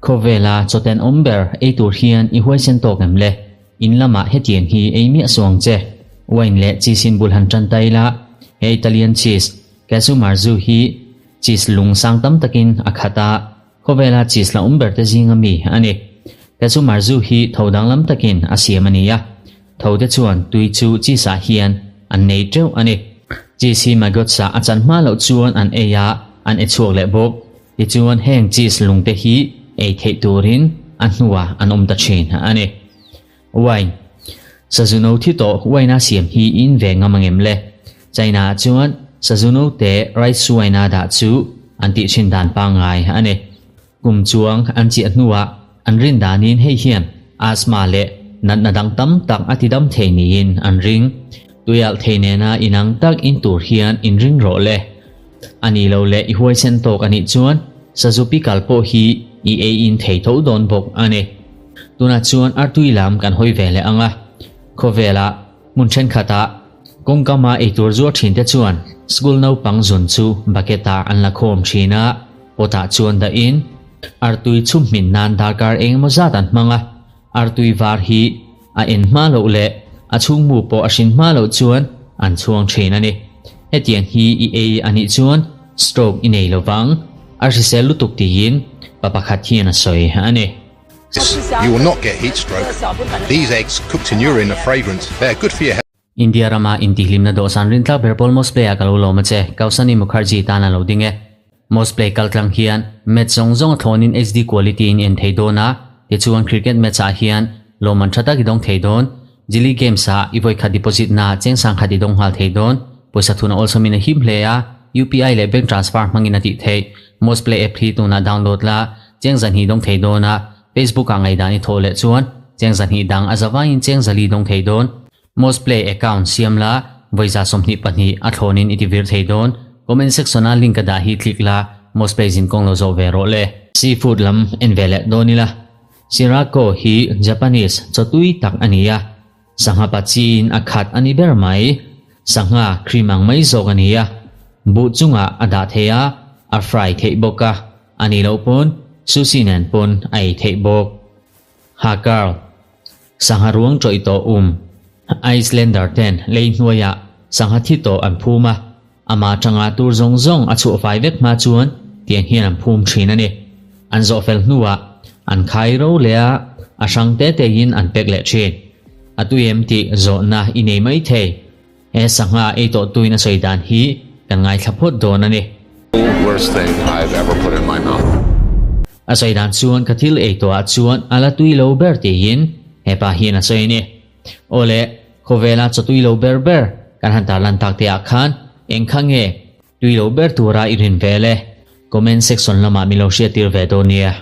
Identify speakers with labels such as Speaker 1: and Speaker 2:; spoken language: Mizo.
Speaker 1: Khawvela chawten awm ber ei tur hian i huaisen tawk em le? In lamah hetiang hi ei miah suang che. Wine leh cheese in bul han tan ta ila, he Italian cheese, Casu Marzu hi cheese lung sang tam takin a khat a, Khawvela cheese la awm ber te zinga mi a ni. Casu Marzu hi tho danglam takin a siam a ni a, tho te chuan tui chu cheese ah hian an nei teuh a ni. Cheese hi maggots ah a chan hma loh chuan an ei a, an e chhuak leh bawk. Tichuan heng cheese lung te hi ei theih turin a hnuah an awm ta thin a ni. Wine. Sazu no thi tawh wine a siam hi in ve ngam angem le? China ah chuan sazu no te rice wine a dah chu an tih thin dan pangngai a ni. Kum chuang an chiah hnuah an rin danin hei hian asthma leh natna dang tam tak a ti dam thei niin an ring. Tuialh thei nena inang tak in tur hian in ring rawh le. A ni lo leh i huaisen tawk a nih chuan sazu pikal pawh hi i ei in thei tho dawn bawk a ni. Tunah chuan artui lam kan hawi ve leh ang a, khawvelah hmun thenkhatah kawngkama eitur zuar thin te chuan school naupang zun chu bucket ah an la khawm thin a, pot ah chuan dah in artui chhum hmin nan darkar eng emaw zat an hmang a, artui var hi a en hma loh leh a chhungmu pawh a hrin hma loh chuan an chhuang thin a ni. Hetiang hi i ei a nih chuan stroke i nei lovang, a hrisel lutuk tiin pa pakhat hian a sawi a ni.
Speaker 2: You will not get heat stroke. These eggs cooked in urine are fragrant. They are good for your health.
Speaker 1: India rama intihhlimna dawhsan rintlak ber pawl Mosplay-ah ka lo lawm a che, Kausani Mukherjee tan a lo ding e. Mosplay kaltlang hian match zawng zawng a thlawnin HD quality in en thei dawn a, tichuan cricket match ah hian lawmman tha tak i dawng thei dawn. Jili Games ah i vawikhat deposit na cheng sangkhat i dawng nghal thei dawn. Pawisa thun a awlsawmin a him hle a, UPI leh bank transfer hmangin a tih theih. Mosplay app hi tunah download la, cheng zahnih dawng thei dawn a, Facebook ah ngaihdan i thawh leh chuan cheng zahnih dang a zavaiin cheng zali dawng thei dawn. Mosplay account siam la, vawiza 22 a thlawnin i ti vir thei dawn. Comment section a link ka dah hi click la, Mosplay zin kawng lo zawh ve rawh le. Seafood lam en ve leh dawn ila. Shirako hi Japanese chawtui tak a ni a, sangha pachiin a khat a ni ber mai. Sangha cream ang mai zawk a ni a, buh chungah a dah thei a, a fry theih bawk a, a nih loh pawn sushi nen pawn a ei theih bawk. Hakarl. Sangha ruang tawih tawh um. Icelander ten lei hnuaiah sangha thi tawh an phum a, ama tanga tur zawng zawng a chhuah fai vek hma chuan tiang hian an phum thin a ni. An zawh fel hnuah an khai ro leh a, a hrang te tein an pek leh thin. A tui em tih zawhna i nei mai thei. He sangha ei tawh tuin a sawi dan hi kan ngaithla phawt dawn a ni.
Speaker 3: Worst thing I've ever put in my mouth.
Speaker 1: A sawi dan chuan ka thil ei tawhah chuan a la tui lo ber tiin hepa hian a sawi a ni. Awle, khawvela chaw tui lo ber ber kan han tarlan tak te ah khan eng kha nge tui lo ber tura i rin vel e? Comment section lamah min lo hriattir ve dawn nia.